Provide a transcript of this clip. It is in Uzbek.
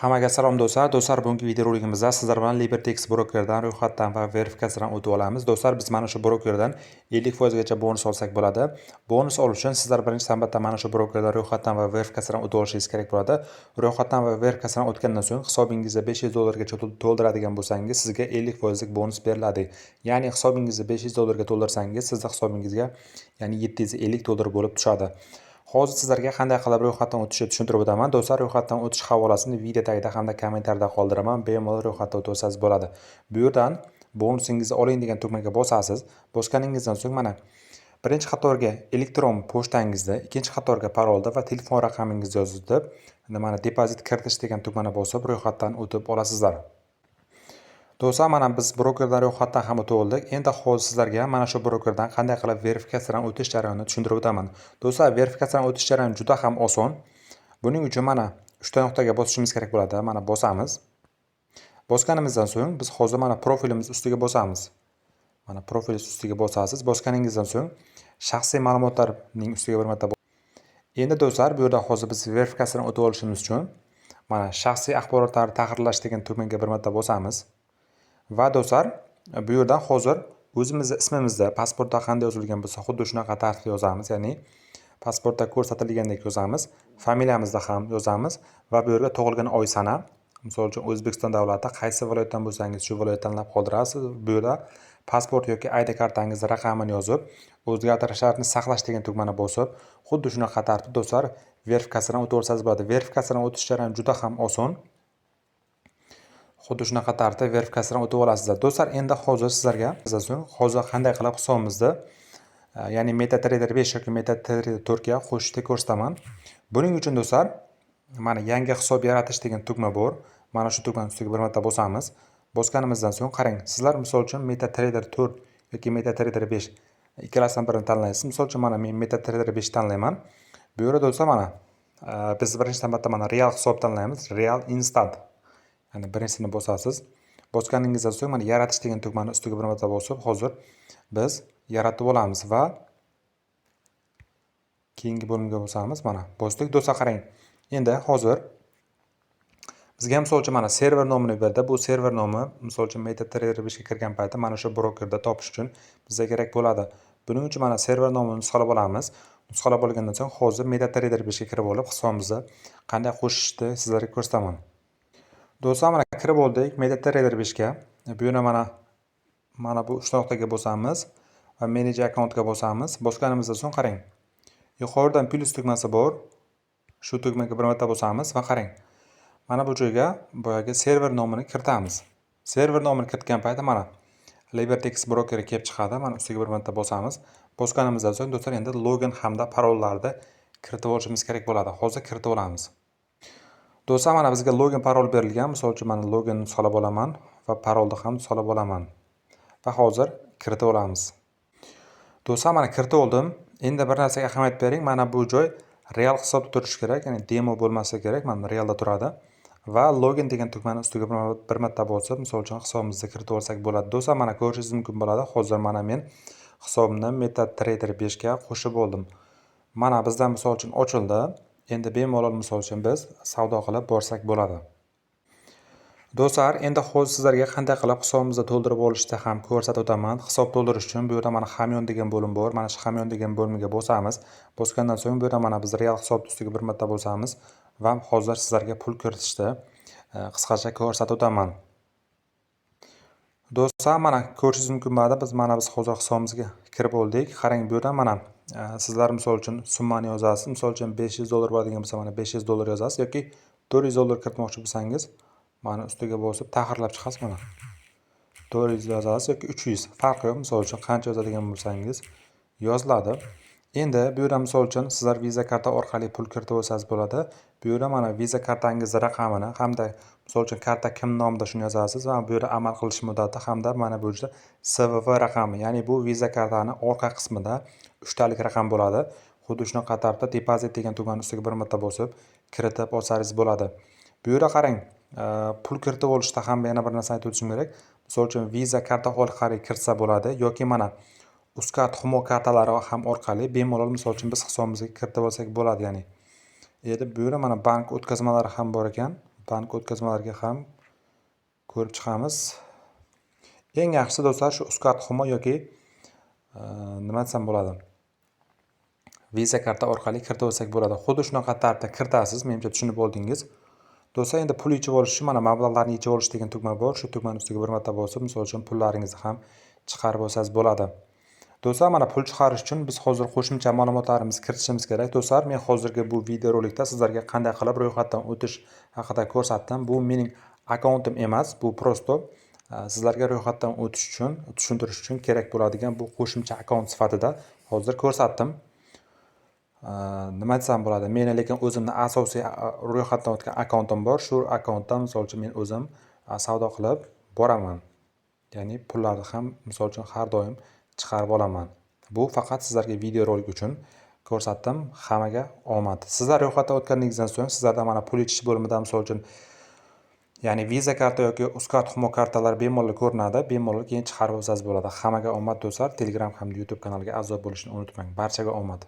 Hammaga salom, do'stlar. Do'stlar, bugungi videorolikimizda sizlar bilan Libertex brokerdan ro'yxatdan va verifikatsiyadan o'tib olamiz. Do'stlar, biz mana shu brokerdan 50% gacha bonus olsak bo'ladi. Bonus olish uchun sizlar birinchi navbatda mana shu brokerdan ro'yxatdan va verifikatsiyadan o'tib olishingiz kerak bo'ladi. Ro'yxatdan va verifikatsiyadan o'tgandan so'ng hisobingizni 500 dollargacha to'ldiradigan bo'lsangiz, sizga 50% lik bonus beriladi. Ya'ni hisobingizni 500 dollarga to'ldirsangiz, sizni hisobingizga, ya'ni 750 dollar bo'lib tushadi. Hozir sizlarga qanday qilib ro'yxatdan o'tishni tushuntirib o'taman. Do'stlar, ro'yxatdan o'tish havolasini video tagida hamda kommentariyada qoldiraman. Bemalol ro'yxatdan o'tib olsangiz bo'ladi. Bu yerdan "Bonusingizni oling" degan tugmaga bosasiz. Bosganingizdan so'ng mana birinchi qatorga elektron pochtangizni, ikkinchi qatorga parolni va telefon raqamingizni yozib, mana "Depozit kiritish" degan tugmani bosib, ro'yxatdan o'tib olasizlar. Do'stlar, mana biz brokerdan ro'yxatdan ham o'tib oldik. Endi hozir sizlarga mana shu brokerdan qanday qilib verifikatsiyadan o'tish jarayonini tushuntirib o'taman. Do'stlar, verifikatsiyadan o'tish jarayoni juda ham oson. Buning uchun mana uchta nuqtaga bosishimiz kerak bo'ladi. Mana bosamiz. Bosganimizdan so'ng biz hozir mana profilimiz ustiga bosamiz. Mana profil ustiga bosasiz. Bosganingizdan so'ng shaxsiy ma'lumotlarning ustiga bir marta. Endi, do'stlar, bu yerda hozir biz verifikatsiyadan o'tib olishimiz uchun mana "Shaxsiy axborotlarni tahrirlash" degan tugmaga bir marta bosamiz. Va, do'stlar, bu yerdan hozir o'zimizni ismimizda pasportda qanday yozilgan bo'lsa, xuddi shunaqa tartibda yozamiz, ya'ni pasportda ko'rsatilgandek yozamiz. Familiyamizni ham yozamiz va bu yerga tug'ilgan oy, sana, misol uchun, O'zbekiston davlati qaysi viloyatdan bo'lsangiz, shu viloyatni tanlab qoldirasiz. Bu yerda pasport yoki ID kartangizni raqamini yozib, "O'zgartirishlarni saqlash" degan tugmani bosib, xuddi shunaqa tartibda, do'stlar, verifikatsiyadan o'tib olsangiz bo'ladi. Verifikatsiyadan o'tish jarayoni juda ham oson. Xuddi shunaqa tartibda verifikatsiyadan o'tib olasizlar. Do'stlar, endi hozir sizlarga so'ng hozir qanday qilib hisobimizni ya'ni MetaTrader 5 yoki MetaTrader 4 ga qo'shishni ko'rsataman. Buning uchun, do'stlar, mana "Yangi hisob yaratish" degan tugma bor. Mana shu tugmani ustiga bir marta bosamiz. Bosganimizdan so'ng, qarang, sizlar, misol uchun, MetaTrader 4 yoki MetaTrader 5, ikkalasidan birini tanlaysiz. Misol uchun, mana men MetaTrader 5 tanlayman. Bu yerda, do'stlar, mana biz birinchi navbatda mana real hisob tanlaymiz, real instant, ya'ni birinchisini bosasiz. Bosganingizdan so'ng mana "Yaratish" degan tugmani ustiga bir marta bosib, hozir biz yaratib olamiz va keyingi bo'limga bosamiz. Mana bosdik, do'stlar. Qarang, endi hozir bizga, misol uchun, mana server nomini berdi. Bu server nomi, misol uchun, MetaTrader 5 ga kirgan paytda mana shu brokerda topish uchun bizga kerak bo'ladi. Buning uchun mana server nomini nusxalab olamiz. Nusxalab olgandan so'ng hozir MetaTrader 5 ga kirib olib, hisobimizni qanday qo'shishni sizlarga ko'rsataman. Do'stlar, mana kirib oldik MetaTrader 5 ga. Bu yerda mana bu uchta nuqtaga bosamiz va "Менеджер аккаунт" ga bosamiz. Bosganimizdan so'ng, qarang, yuqoridan plyus tugmasi bor. Shu tugmaga bir marta bosamiz va, qarang, mana bu joyga boyagi server nomini kiritamiz. Server nomini kiritgan paytda mana Libertex brokeri kelib chiqadi. Mana ustiga bir marta bosamiz. Bosganimizdan so'ng, do'stlar, endi login hamda parollarni kiritib olishimiz kerak bo'ladi. Hozir kiritib olamiz. Do'stlar, mana bizga login, parol berilgan. Misol uchun, mana login solib olaman va parolni ham solib olaman va hozir kiritib olamiz. Do'stlar, mana kiritib oldim. Endi bir narsaga ahamiyat bering: mana bu joy real hisobda turishi kerak, ya'ni demo bo'lmasi kerak. Mana realda turadi va "Login" degan tugmani ustiga bir marta bosib, misol uchun, hisobimizni kiritib olsak bo'ladi. Do'stlar, mana ko'rishingiz mumkin bo'ladi, hozir mana men hisobimni MetaTrader 5 ga qo'shib oldim. Mana bizdan, misol uchun, ochildi. Endi bemalol, misol uchun, biz savdo qilib borsak bo'ladi. Do'stlar, endi hozir sizlarga qanday qilib hisobimizni to'ldirib olishni ham ko'rsatib o'taman. Hisob to'ldirish uchun bu yerda mana "Hamyon" degan bo'lim bor. Mana shu "Hamyon" degan bo'limiga bosamiz. Bosgandan so'ng bu yerda mana biz real hisob ustiga bir marta bosamiz va hozir sizlarga pul kiritishni qisqacha ko'rsatib o'taman. Do'stlar, mana ko'rishingiz mumkin bo'ladi, biz hozir hisobimizga kirib oldik. Qarang, bu yerda mana sizlar, misol uchun, summani yozasiz. Misol uchun, 500 dollar bo'ladigan bo'lsa, mana 500 dollar yozasiz yoki 400 dollar kiritmoqchi bo'lsangiz, mana ustiga bosib tahrirlab chiqasiz, mana 400 yozasiz yoki 300, farqi yo'q. Misol uchun, qancha yozadigan bo'lsangiz, yoziladi. Endi bu yerda, misol uchun, sizlar Visa karta orqali pul kiritib olsangiz bo'ladi. Bu yerda mana Visa kartangizni raqamini hamda, misol uchun, karta kim nomida, shuni yozasiz va bu yerda amal qilish muddati hamda mana bu yerda CVV raqami, ya'ni bu Visa kartani orqa qismida uchtalik raqam bo'ladi. Xuddi shunaqa tartibda "Depozit" degan tugmani ustiga bir marta bosib, kiritib olsangiz bo'ladi. Bu yerda, qarang, pul kiritib olishda ham yana bir narsani aytib o'tishim kerak. Misol uchun, Visa karta orqali kiritsa bo'ladi yoki mana Uzcard, Humo kartalari ham orqali bemalol, misol uchun, biz hisobimizga kiritib olsak bo'ladi. Ya'ni endi bu yerda mana bank o'tkazmalari ham bor ekan. Bank o'tkazmalariga ham ko'rib chiqamiz. Eng yaxshisi, do'stlar, shu Uzcard Humo yoki nima desam bo'ladi, Visa karta orqali kiritib olsak bo'ladi. Xuddi shunaqa tartibda kiritasiz, menimcha, tushunib oldingiz. Do'stlar, endi pul yechib olish uchun mana "Mablag'larni yechib olish" degan tugma bor. Shu tugmani ustiga bir marta bosib, misol uchun, pullaringizni ham chiqarib olsangiz bo'ladi. Do'stlar, mana pul chiqarish uchun biz hozir qo'shimcha ma'lumotlarimizni kiritishimiz kerak. Do'stlar, men hozirgi bu videorolikda sizlarga qanday qilib ro'yxatdan o'tish haqida ko'rsatdim. Bu mening akkauntim emas, bu просто sizlarga ro'yxatdan o'tish uchun, tushuntirish uchun kerak bo'ladigan bu qo'shimcha akkaunt sifatida hozir ko'rsatdim. Nima desam bo'ladi, meni lekin o'zimni asosiy ro'yxatdan o'tgan akkauntim bor. Shu akkauntdan, misol uchun, men o'zim savdo qilib boraman, ya'ni pullarni ham, misol uchun, har doim chiqarib olaman. Bu faqat sizlarga videorolik uchun ko'rsatdim. Hammaga omad! Sizlar ro'yxatdan o'tganingizdan so'ng sizlarda mana pul yechish bo'limida, misol uchun, ya'ni Visa karta yoki Uzcard Humo kartalari bemalol ko'rinadi. Bemalol keyin chiqarib olsangiz bo'ladi. Hammaga omad, do'stlar! Telegram hamda YouTube kanaliga a'zo bo'lishni unutmang. Barchaga omad!